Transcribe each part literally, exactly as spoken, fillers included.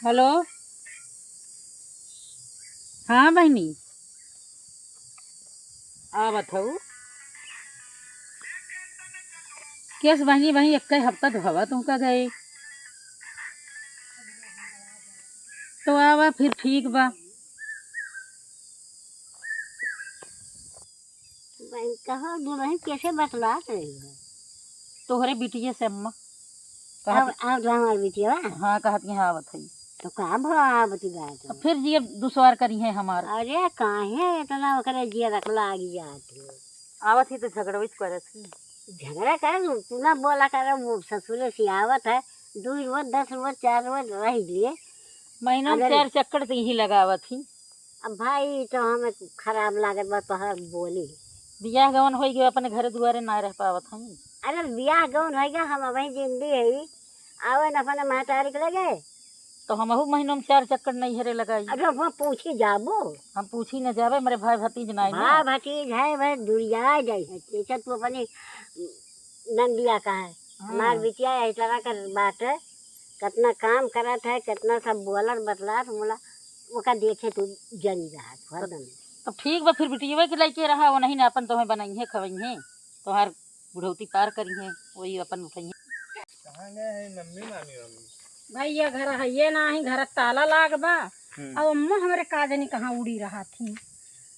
हेलो, हाँ बहिनी, आवत हऊ। केस बहिनी, बहिनी, एक्कै हफ्ता तो हवा तुमका गए, तो आवा फिर, ठीक बा। बहिन, कहो दुलहिन कैसे बतलात रही हो? तोहरे बिटिया से अम्मा। कहत अब, अब तो हमार बिटिया बा? हाँ, कहत कि हाँ आवत हई। तो का भवा आवत बा तो? अब फिर जिया दुश्वार करी है हमार। अरे काहे इतना ओकरे जिया रख लाग जात हो? आवत ही तो झगड़वे करत ही। झगड़ा कर, तू ना बोला कर, वो ससुरे से आवत है, दो रोज, दस रोज, चार रोज रह लिए। महीना में अगर चार चक्कर तो यही लगावत ही। अब भाई, तो हमें खराब लागत बा तोहर बोली। बियाह गवन होई गए, अपने घरे दुआरे ना रह पावत हई। अरे, बियाह गवन होई गए, हम अबही जिंदी हई, आवे न अपने महतारी के लगे। तो हमहू महीनों में चार चक्कर नैहरे लगाई। अरे, वो पूछी जाबो। हम पूछी न जाबे, मेरे भाई भतीज नाई ना। भाई भतीज है, वह दुरिया जाई है, जैसे तू अपनी नंदिया का है। हाँ। हमार बिटिया यही तरह कर बात है, कितना काम करत है, कितना सब बोलत बतलात, मोला ओका देखे तू जरी रहत हो हरदम। तब ठीक बा, फिर बिटिया के लइके रहा, वो नहीं ना अपन तोहे बनइहे, खवइहे, तोहार बुढ़ौती पार करिहे, वही अपन उठइहे। कहाँ गए हैं मम्मी, मामी, मामी? भैया घर है ये ना ही, घर ताला लाग बा। हम्म। अब अम्मा हमरे का जानी कहाँ उड़ी रहा थी। अरे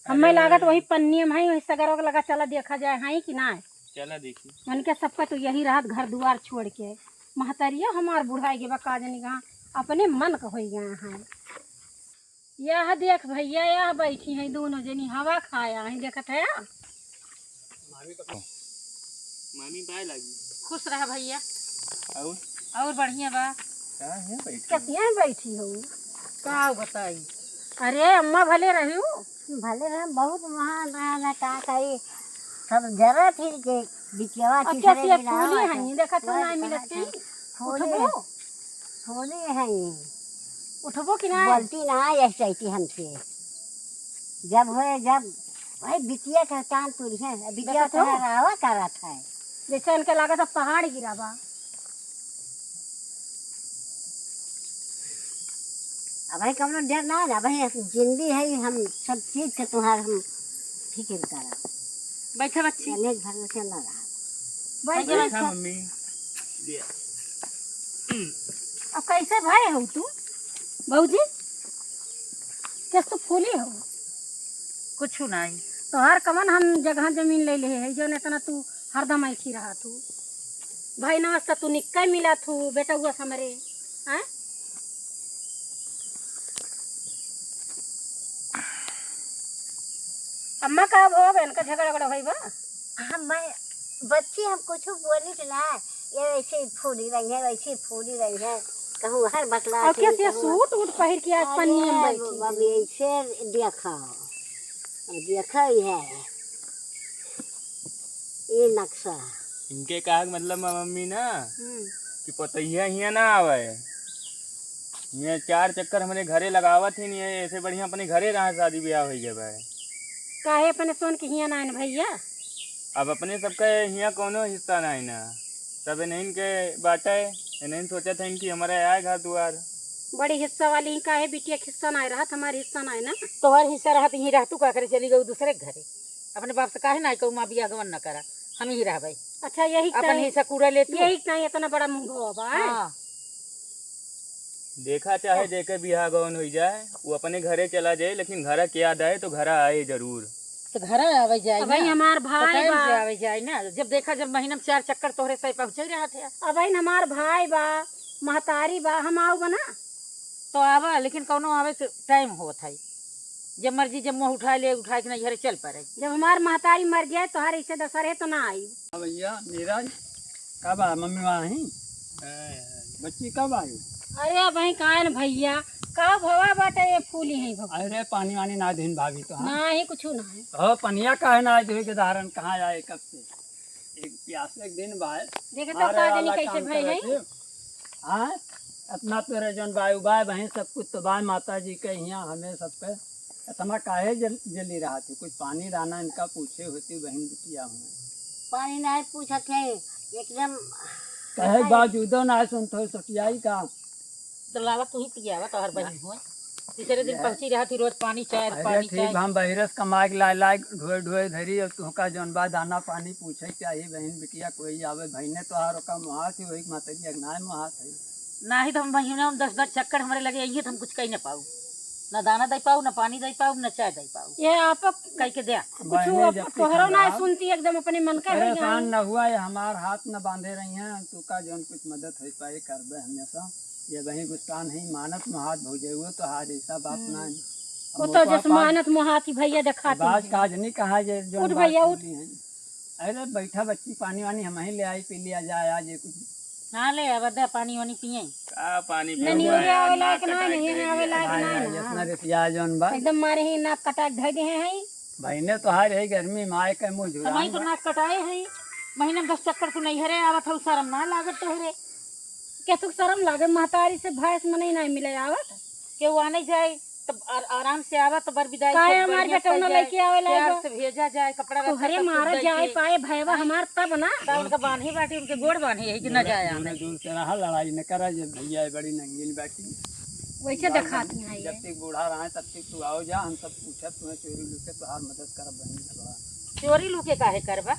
हमें लागत वही पन्नी में है, वही सगरवा के लगा चला देखा जाए, है कि ना? चला देखी। उनके सबका तो यही रहत घर दुआर छोड़ के। महतरिया हमार बुढ़ाई के बा, का जानी कहाँ अपने मन का होई गए हैं। यह देख भैया, यह बैठी हैं दोनों जनी हवा खाया हैं, देखत है। मामी बाय लागी। खुश रहा भैया। और? और बढ़िया बा। कहाँ है बैठी? कसिया बैठी हो? का बताई? अरे अम्मा भले रही हो? भले रहा, बहुत महान रहा ना, का कही, सब जरा थी के बिचवा अब थी क्या सरे सिया फूली गिरावत है। हैं, देखा तो वह ना मिलत कहाँ थी। है? फूली, उठबो? फूली हैं। उठबो कि ना? बोलती ना यह चाहती हमसे। जब होए, जब वही बिटिया का कान तुरी है, बिटिया देखा तो? तोहरावा करत है। जैसे इनके लागत है पहाड़ गिरा बा। अब भाई कौनो डर ना है, भाई जिंदी है, हम सब चीज के तुम्हार हम फिक्र करब। बैठा बच्ची। अनेक भरोसे ना रहा। बैठ, बैठ। बैठा मम्मी। अब कैसे भय हो तू भौजी? कैसे तू फूली हो? कुछ नहीं। तोहार कवन हम जगह जमीन ले ले है, जौन इतना तू हरदम ऐसी रहा तू। भाई नमस्ते, तू निक्का मिला थू बेटा हुआ हमरे, हैं? अम्मा का भो, अब इनका झगड़ा उगड़ा होई बा? हम, मैं, बच्ची, हम कुछ बोली के ना, ये ऐसे ही फूली रही है, वैसे ही फूली रही है, कहूँ हर बतला और के, कैसे कहूँ सूट वूट पहिर के आज अरे, पन्नी में बैठी अब है। ऐसे देखा, अब देखा ही है, ये नक्शा। इनके कहा के मतलब, मम्मी ना, हम्म। कि पतोहिया हियाँ ना आवे, ये चार चक्कर हमरे घरे लगावत ही नहीं है, ऐसे बढ़िया अपने घरे रहा, शादी ब्याह हो गया भाई। काहे अपने सोन के हियाँ ना आइन भैया? अब अपने सबके हियाँ कौनो हिस्सा ना है ना, सब इन्हीं के बाटे, इन्हीं सोचत हैं कि हमारे आए घर दुआर। बड़ी हिस्सा वाली ही काहे बिटिया के हिस्सा ना रहत, हमारे हिस्सा ना है ना। तोहर हिस्सा रहत यहीं रहतू का करे चली गऊ दूसरे के घरे, अपने बाप से काहे ना कहू माँ बियाह गवन न करा, हम ही रहबे। अच्छा यही अपन टाइम, हिस्सा कूड़ा ले तू। यही टाइम इतना बड़ा मुंह बा, हैं? हाँ। देखा चाहे हाँ। जेके बियाह गवन होई जाए, वो अपने घरे चला जाए, लेकिन घरा के याद आए तो घरा आए जरूर। तो घरा आवे जाए अब ना। भाई हमार तो भाई टाइम बा। से आवे जाए ना। जब देखा, जब महीना में चार चक्कर तोहरे से पहुँचे रहत है। अब भाई हमार भाई बा, महतारी बा, हम आऊ बना। तो आवा, लेकिन कौनो आवे से टाइम होत है। जब मर्जी, जब मुँह उठाए ले, उठाए के नहीं घरे चल पड़े। जब हमार महतारी मर जाए, तोहार ऐसे दशा रहे तो ना आई। हाँ भैया, नीरज, कब आ, मम्मी वहाँ ही? बच्ची कब आई? अरे भाई, काहे न भैया, का भवा बाटे ये फूली है भवा। अरे पानी वानी ना दिन भाभी तो, हाँ? ना ही कुछ ना है। हो, पनिया काहे ना आई, के धारण कहाँ आए कब से? एक प्यास एक दिन बाय। देखे तो मारे का जानी वाला कैसे काम भई करत है? है। हाँ, अपना तोरे जौन बाय उबाय बहिन सब कुछ तो बाय माता जी के हियाँ हमें सबके। इतना काहे जल-, जली रहा थी? कुछ पानी दाना इनका पूछे होती बहिन बिटिया हुए। पानी नहीं पूछत है, एकदम कहे बावजूदो ना सुनत हो सटियाई का। तो लावा, तू ही पियावा, तोहर बहिन होय। तीसरे दिन पहुँची रहत ही, रोज पानी चाय, अरे पानी ठीक, चाय। हम बहिरस कमाए के लाए, लाए ढोए, ढोए धरी, और तुहका जौन बा दाना पानी पूछे के चाही, बहिन बिटिया कोई आवे, बहिने तोहार ओका मोहात ही, वही मातरिया के नाय मोहात है। नाही तो हम बहिने हम दस दस चक्कर हमरे लगे आइए तो हम कुछ कही ना पाऊ, ना दाना दे पाऊ, ना पानी दे पाऊ, ना चाय दे पाऊ। ये आप कह के दे। कुछ बहिने वो जब तक तोहरो ना हमरा सुनती, एकदम अपने मन का हो परेशान जाए। न हुआ, ये हमार हाथ न बांधे रही हैं, तुका जौन कुछ मदद हो पाए करबे हमेशा। ये वही गुस्सा नहीं, मानत मोहात भौजाई, वो तो हार ऐसा बात ना है। हम्म। वो हम तो ओकर जस पास मानत मोहात ही भैया देखाती बात है। काज नहीं कहा जे जौन उठ बात भैया, उठ। बोली है। अरे बैठा बच्ची, पानी वानी हम ही ले आई, पी लिया जाए आज ये कुछ। हाँ, ले अब दे पानी वानी पिए। का पानी न पिए? निउरे आवे लायक ना, नहीं आवे लायक ना, ना, ना। जितना रिसिया जौन बा। एकदम मारे ही नाक कटा के धइ दे हैं। बहिने तोहार यही गर्मी में आए के मुँह हम ही तो झुरान बा। नाक कटाए हैं। महीने में दस चक्कर तू नहीं हरे आवत हऊ, शर्म ना लागत तोहरे? के तू शर्म लागे, महतारी से भैंस मनई नहीं मिले आवत। केहू आने जाए, तब आर-, आराम से आवा, तो बर विदाई काहे खूब हमार बढ़िया से बेटौना जाए, लइके आवे लायक प्यार बा? से भेजा जाए, कपड़ा लत्ता तोहरे सब कुछ मारा दे जाए के। पाए भैवा हैं? हमार तब ना। तो उनका बांधे बाटी, उनके गोड़ बांधे, यही कि न जाए दूर, आवे। दूर से रहा, लड़ाई न करा, जब भैया ये बड़ी नंगीन बाटी। वैसे जब देखाती हैं ये। जब तक बूढ़ा रहा है, तब तक तू आओ जा, हम सब पूछब, तुम्हें चोरी लुके तोहार मदद करब बहिन झगड़ा। चोरी लुके काहे करबा?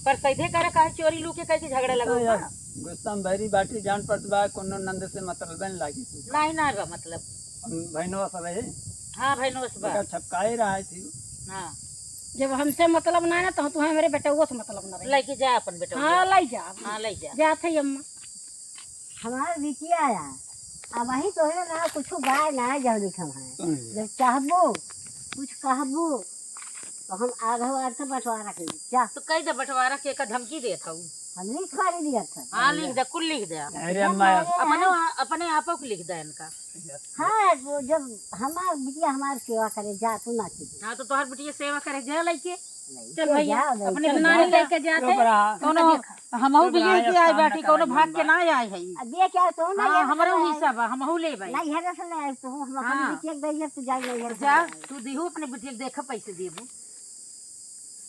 पर सीधे करे, काहे चोरी लुके कह के झगड़ा लगौबा? गुस्सा में भरी बाटी, जान पड़त बा, कोनो नंद से मतलब न लागी तू। नहीं, ना बा मतलब। हम बहनवा सब है। हाँ, बहनवा सब बा। ओकर छपकाए रहा थी। हाँ। जब हमसे मतलब ना ना, तो तुम्हें हमरे बेटउआ से मतलब ना रही। लेके जा अपन बेटउआ। हाँ, ले जा। हाँ, ले जा। जात है अम्मा। हमार बिटिया आया, अब वही तोहरे ना कुछ बाय ना जाओ लिखम है। हम्म। जब चाहबो, कुछ कहबो, तो हम आधा बार से बंटवारा के जा। तो कह दे बंटवारा के का धमकी देत हऊ। हम लिखवा दिया था। हाँ, लिख दे, कुल लिख दे। अरे अम्मा। अपने, अपने आपो को लिख दे इनका। हाँ, वो जब हमार बिटिया हमार सेवा करे, जा तू ना कीजिए। हाँ, तो तोहर बिटिया सेवा करे, जा लइके। चल भैया, अपने नानी लेके जाते। कोनो हमहू भी लेके आए बाटी, कोनो भाग के ना आए है। अब ये क्या तो ना, हाँ, हमरो हिस्सा बा, हमहू लेबै। नहीं है, रस ले आए तो हम अपन बिटिया के दे, तू जाए नहीं है। जा, तू दिहू अपने बिटिया के, देखब कैसे देबू,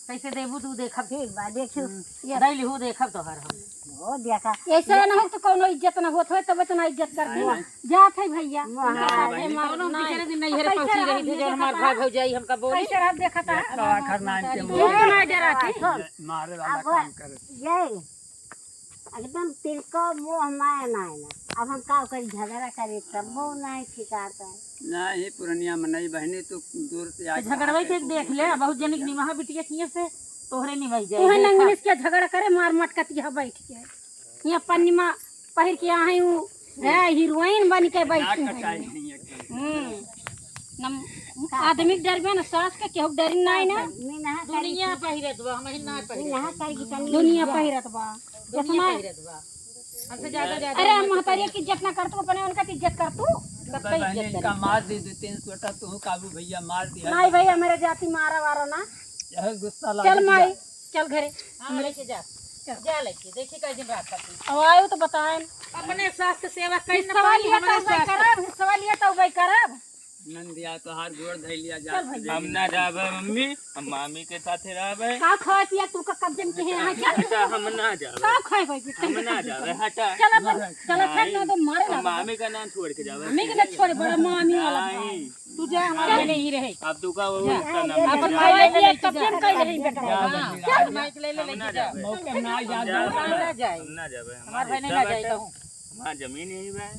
कैसे देबू तू देखब। ठीक बा, देखियो। हम्म, ये दे लिहू, देखब तोहर हम। ओ देखा। ऐसे ना हो तो कोनो इज्जत ना होत होए, तब इतना इज्जत करती। नहीं। जात है भैया। वाह। जात है, मार, कोनो नहीं। तीसरे दिन नहीं हरे पहुंची रही थी, जो हमार भाई भौजाई हमका बोली। कैसे रहत देखा था? तो आखिर नाम के तू मुंह ना डराती। मारे वाला अब काम करे। ये एकदम तिलको मोह माया ना है ना। अब हम का करी, झगड़ा करे तब वो नहीं ठिकाता है। नहीं, पुरनिया मनई बहनी, तू दूर से तो आके झगड़वे के देख ले, बहुत जनिक निमहा बिटिया किए से तोहरे निमह जाए। तोहे देखा। नंगनिस के झगड़ा करे, मार मटकती है बैठ के। यहाँ पन्नीमा पहिर के यहाँ है, ऊ है हीरोइन बन के बैठी है। हम्म। नम-, आदमी के डर बा ना, सास के केहू के डर नहीं ना। दुनिया पहिरत बा, हम ही ना पहिरत। दुनिया पहिरत बा। दुनिया पहिरत बा। हमसे ज्यादा, ज्यादा अरे, हम महतारिया की इज्जत ना कर तू, अपने उनका तो इज्जत कर तू। सबका इज्जत कर। मार दी दो तीन सोटा, तू काबू भैया मार दिया। नहीं भैया, मेरे जाति मारा वारा ना। यह गुस्सा चल माई, चल घरे। हाँ, लेके जा। चल। जा लेके, देखी कई दिन रात तक। अब आयो तो बताएन। अपने सास के सेवा कई न पाई, हमरे सास के। हिस्सा लिया तो वही करब। नंदिया तोहार गोड़ धइलिया जा। चल भैया। हम ना जाबे मम्मी, हम मामी के साथे रहबे। का खाए पिया तू का कब्जे में के है, हाँ, चल। बेटा, हम ना जाबे। का खाए भाई, हम ना जाबे, हटा। चल अब, चल अब, फेंक ना तो मारे ना। मामी का नाम छोड़ के जाबे। मामी के ना छोड़े, बड़ा मामी वाला भाई। तू जा, हमारे नहीं रहे। अब तू का वो अपन माई ले ले, कब्जे में कई रही बेटा। चल, माई के ले ले, लेके जा। मौके में ना जा। हम ना जाए। हम ना जाबे। हमार भाई नहीं ना जाए कहूँ। हमार जमीन यही बा।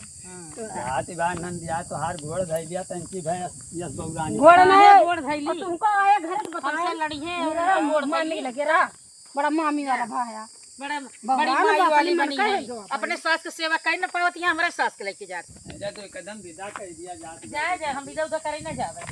तो हाथी बा नंदिया, तोहार गोड़ धइलिया, तंची भैंस यस बौरानी। गोड़ नहीं, गोड़ धइली। और तुमको आया घर तो बताया। हमसे लड़ी है, गोड़ धइली। लगे रहा। बड़ा मामी वाला भाया। बड़ा, बड़ी माई वाली बनी है। अपने सास के सेवा कर न पावत, यहाँ हमारे सास के लेके जात। जा तो एकदम विदा कर दिया जात। जाए, जाए, हम विदा उदा करे ना जावे।